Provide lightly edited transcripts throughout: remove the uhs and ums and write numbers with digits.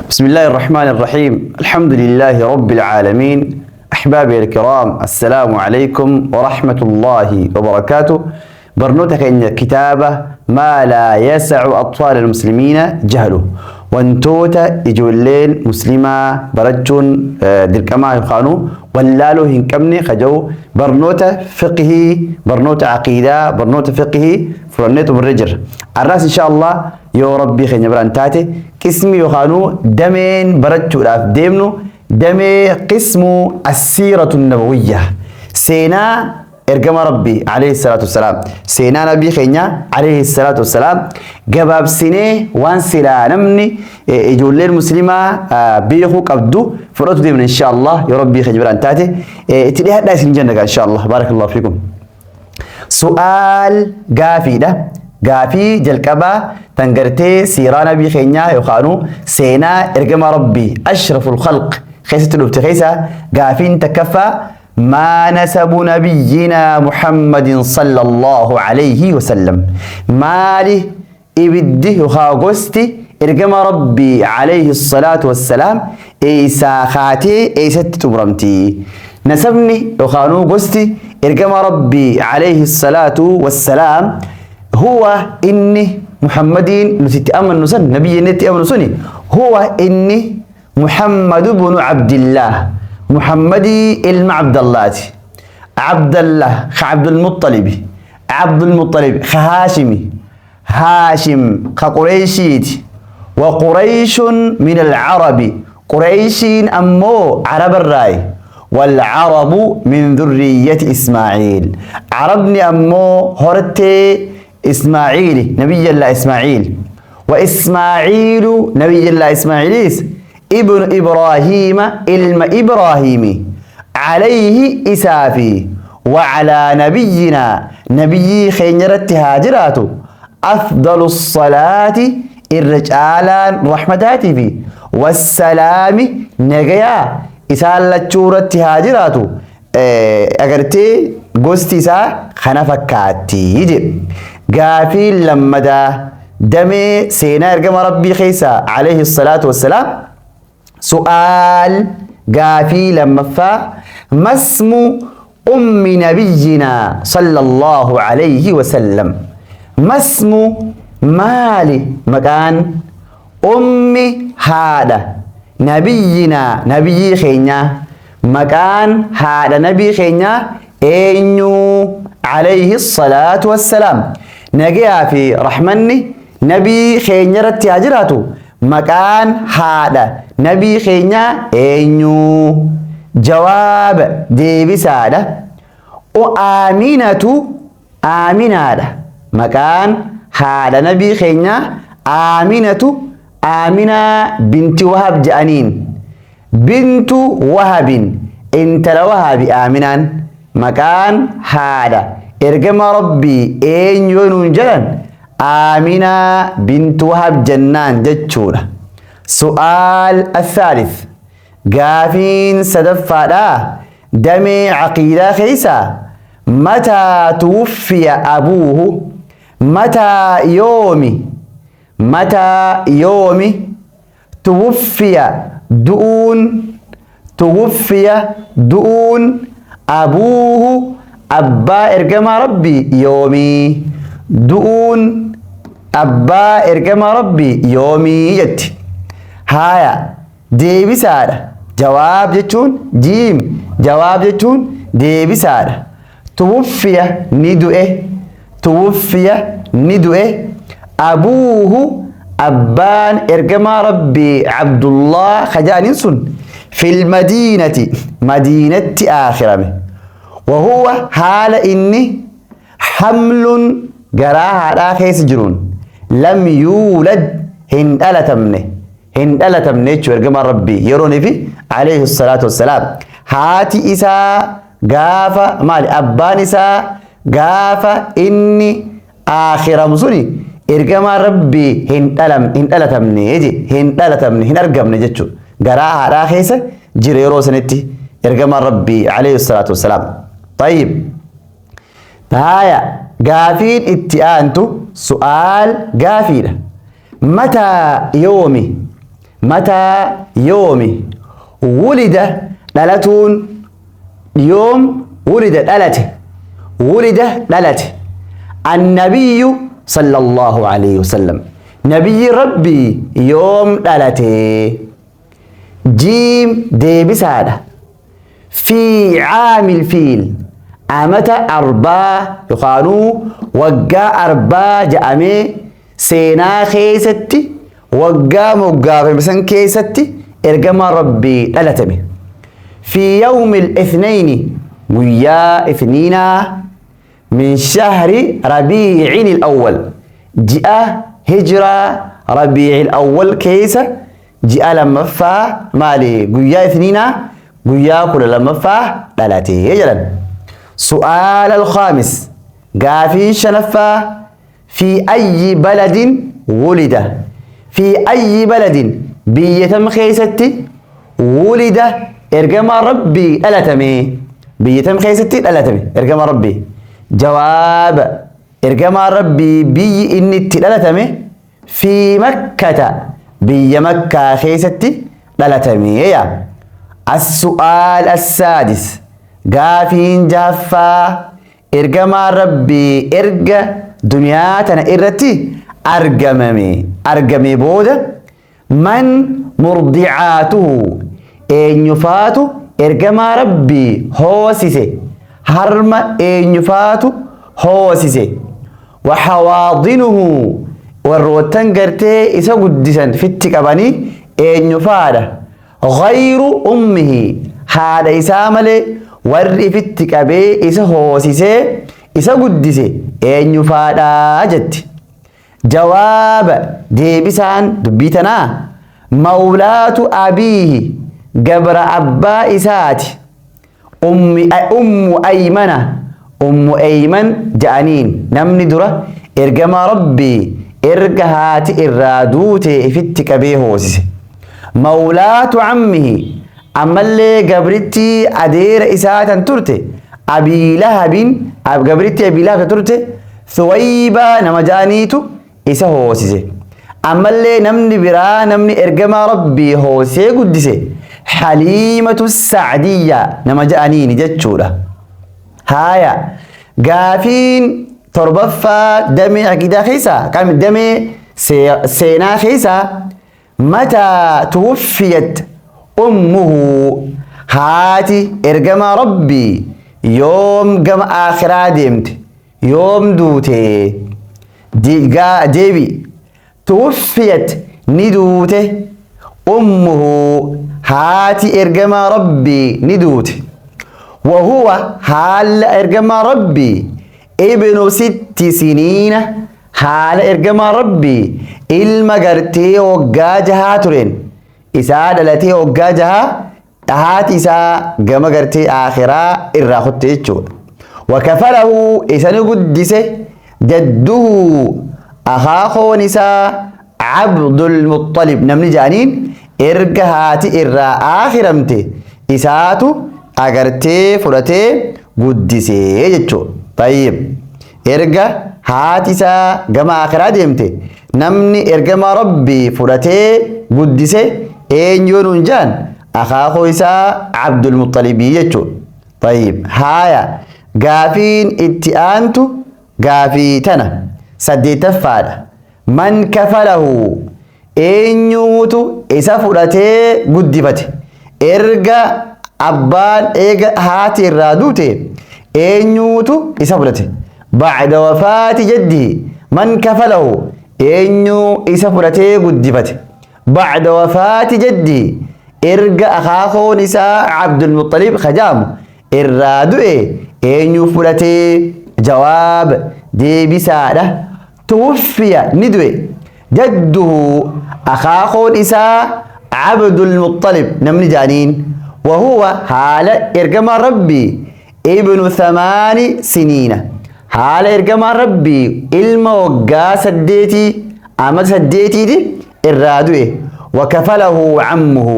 بسم الله الرحمن الرحيم. الحمد لله رب العالمين. أحبابي الكرام، السلام عليكم ورحمة الله وبركاته. Barnoota keenya kitaaba ما لا يسع أطفال المسلمين جهله, wantoota ijoolleen muslimaa barachuun dirqamaa yookaanuu wallaaluu hin qabne kaja'u, barnoota fiqhii, barnoota aqiidaa, barnoota fiqhii fudhannee xumurree jirra. Arraas insha Allah yoo rabbii keenya biraan taate qismi yookaanuu dameen barachuudhaaf deemnu damee qismu السيرة النبوية, seenaa ergama rabbii عليه الصلاة والسلام, seenaa nabii keenya عليه الصلاة والسلام gabaabsinee waan silaa namni ijoolleen muslimaa beekuu qabdu fudhatu deemna insha Allah yoo rabbii keenya biraan taate. Itti dhiyaadhaa isin jenna insha Allah. بارك الله فيكم. سؤال gaafiidha. Gaafii jalqabaa tan gartee siiraa nabii keenyaa yookaanuu seenaa ergama rabbii أشرف الخلق keessatti dhufte keessa gaafiin takkaffaa: ما نسب نبينا محمد صلى الله عليه وسلم؟ Maali ibiddi yookaan gosti ergama rabbii عليه الصلاة والسلام? Eessaa kaatee eessatti xumuramti nasabni yookaanuu gosti ergama rabbii عليه الصلاة والسلام? هو inni محمدين nuti itti amannu san, nabiyyi inni itti amannu suni, هو inni محمد بن عبد الله, محمدي ilma Abdallaati. Abdallah ka Abdulmuxalibi, Abdulmuxalib ka Haashimi, Haashim ka Qureyshiiti. وقريش من العرب, قريشين أمو عرب الراي, والعرب من ذرية إسماعيل, عربني أمو هرتي إسماعيل, نبي الله إسماعيل, وإسماعيل, نبي الله إسماعيل, ابن إبراهيم, ilma إبراهيم, عليه isaafi وعلى نبينا, نبي keenya irratti haa jiraatu, أفضل الصلاة, irra caalaan rahmataatii fi والسلام, nagayaa isaan lachuu irratti haa jiraatu. Agartee, gosti isaa kana fakkaatti jedhe. Gaafii lammadaa damee seenaa ergama rabbii keessa عليه الصلاة والسلام, سؤال gaafii lammaffaa: ما اسم أم نبينا صلى الله عليه وسلم؟ ما اسم, maali maqaan, أم, haadha, نبينا, nabiyyii keenyaa? Maqaan haadha nabii keenyaa eenyu عليه الصلاة والسلام, nagayaa fi rahmanni nabii keenya irratti haa jiraatu? Maqaan haadha nabii keenyaa eenyu? Jawaaba, deebisaadha. O Aaminatu, Aaminaadha. Maqaan haadha nabii keenyaa Aaminatu, Aaminaa binti Wahab je'aniin, بنت وهب, intala Wahabi Aaminaan. Maqaan haadha ergama rabbii eenyu nuun jedhan, Aaminaa bintu Wahab jennaan jechuudha. سؤال الثالث, gaafiin sadaffaadha damee caqiidaa keessa: متى توفي أبوه؟ متى, yoomi, متى, yoomi, توفي, du'uun, توفي, du'uun, أبوه, abbaa ergamaa rabbii yoomii? Du'uun abbaa ergamaa rabbii yoomii jetti. Haaya, deebisaadha. جواب jechuun jiim, جواب jechuun deebisaadha. توفي, ni du'e, توفي, ni du'e, أبوه, abbaan ergamaa rabbii Abdullah kajaaniin sun, في المدينة, madiinatti aakhirame, وهو, haala inni, حمل, garaa haadhaa keessa jiruun, لم يولد, hin dhalatamne, hin dhalatamne jechuu. Ergamaan rabbii yeroonii fi عليه الصلاة والسلام haati isaa gaafa maali, abbaan isaa gaafa inni aakhiramu suni ergamaan rabbii hin dhalatamne je, hin dhalatamne, hin argamne jechuudha. Garaa haadhaa keessa jira yeroo sanitti ergamaan rabbii عليه الصلاة والسلام. طيب, taaya, gaafiin itti aantu سؤال gaafiidha. متى, yoomi, Mataa yoomi wulida dhalatuun yoom wulida dhalate wulida dhalate annabiyyu sallallahu alayhi wasallam nabiyyi rabbii yoom dhalate? Jiim deebisaadha. Fi caamil fiil amata arbaa yookaanuu waggaa arbaa ja'amee seenaa keessatti waggaa moggaafame san keessatti ergama rabbii dhalatame. Fi yawmi al-ithnayni guyyaa ithniinaa min shahri rabiicin al-awwal ji'a hijiraa rabiici al-awwal keessa ji'a lammaffaa maali guyyaa ithniinaa guyyaa 12ffaa dhalatee jedhan. Su'aala al-khaamis gaafii shanaffaa fi ayyi baladin wulida fi ayyi baladin biyya tam keessatti wulida ergama rabbii dhalatame biyya tam keessatti dhalatame ergama rabbii? Jawaaba ergama rabbii biyyi inni itti dhalatame fi makkata biyya makkaa keessatti dhalatame yaa. As-su'aal as-saadis gaafiin jahaffaa ergamaa rabbii erga duniyaa tana irratti argamame argame booda man murdicaatuhu eenyufaatu ergamaa rabbii hoosise harma eenyufaatu hoosise waxawaadinuhu warroottan gartee isa guddisan fitti qabanii eenyufaadha? Gayru ummihi haadha isaa malee warri ifitti qabee isa hoosisee isa guddise eenyufaadha jetti. Jawaaba deebisaan dubbii tanaa mawlaatu abiihi gabra abbaa isaati ummu aymana ummu ayman ja'aniin namni dura ergama rabbii erga haati irraa duute ifitti qabee hoosise. Mawlaatu cammihi ammallee gabrittii adeera isaa tan turte Abii Lahabin gabrittii Abii Lahab tan turte Thuwaybaa nama ja'aniitu isa hoosise. Ammallee namni biraa namni ergamaa rabbii hoosisee guddise Haliimatu Sacdiyyaa nama ja'aniini jechuudha. Haaya gaafiin torbaffaa damee aqiidaa keessaa kam damee seenaa keessaa mataa tuwuffiyat ummuhu haati ergamaa rabbii yoom gama aakhiraa deemte yoom duute? Deebi tuwuffiyat ni duute ummuhu haati ergamaa rabbii ni duute وهو حال إرجما ربي ابن 6 سنين حال إرجما ربي ilma gartee waggaa jahaa tureen isaa dhalatee waggaa jahaa haati isaa gama gartee aakhiraa irraa kutte jechuudha. Wakafalahu isani guddise jadduhu akaakoon isaa Abdul Muttalib namni jedhaniin erga haati irraa aakhiramte isaatu agartee fudhatee guddisee jechuudha. Tayyib erga haati isaa gama akhiraa deemte namni ergama rabbii fudhatee guddise eenyuun nuun jaan akaakoo isaa Abdul Muttalibii jechuudha. Tayyib haaya gaafiin itti aantu gaafii tana saddeettaffaadha. Man kafalahu eenyuutu isa fudhatee guddifate erga abbaan eega haati irraa duute eenyuutu isa fudhate? Bacda wafaati jaddihi man kafalahu eenyuu isa fudhatee guddifate bacda wafaati jaddihi erga akaakoon isaa Abdul Muttalib kajaamu irraa du'e eenyuu fudhatee? Jawaab deebisaadha. Tuwuffiya ni du'e jadduhu akaakoon isaa Abdul Muttalib namni jaaniin وهو حال إرجما ربي ابن 8 سنين حال إرجما ربي ilma waggaa 8 amata 8ti irraa du'e. وكفله عمه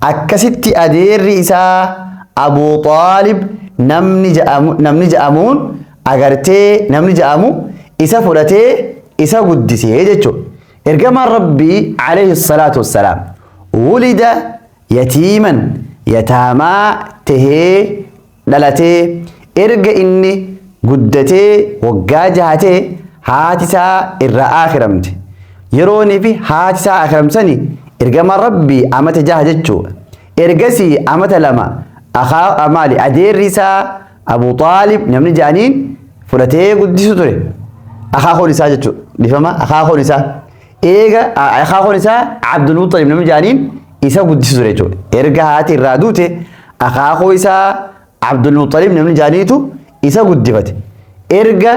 akkasitti adeerri isaa Abu Xaalib namni ja'amuun agartee namni ja'amu isa fudhatee isa guddisee jechuudha. Ergamaan rabbii alayhi salaatu wassalaam Wulida yatiiman, yataamaa tahee dhalatee, erga inni guddatee waggaa jaha ta'e haati isaa irraa aakiramte. Yeroonii fi haati isaa aakiramsani ergamaan Rabbii amata 6 jechuudha. Ergasii amata 2 akaa maali adeerri isaa Abu Xaalib namni ja'aniin fudhatee guddisu ture. Akaakoon isaa jechuudha. Dhifama akaakoon isaa. Eega akaakoon isaa Abdul Muxalib namni ja'aniin isa guddisu ture jechuudha. Erga haati irraa duute akaakoo isaa Abdul Muxalib namni ja'aniitu isa guddifate. Erga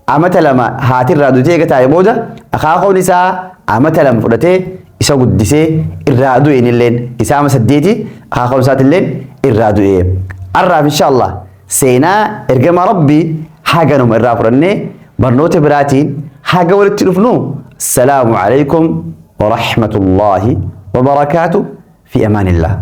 amata 2 haati irraa duutee eega taa'e booda akaakoon isaa amata 2 fudhatee isa guddisee irraa du'e innilleen isaa ama 8 akaakoon isaatilleen irraa du'e. Arraaf inshaallah seenaa ergamaa Rabbii haganuma irraa fudhannee barnoota biraatiin haga walitti dhufnu assalaamu alaikum wa rahmatullahi wa barakaatu fi amaanillah.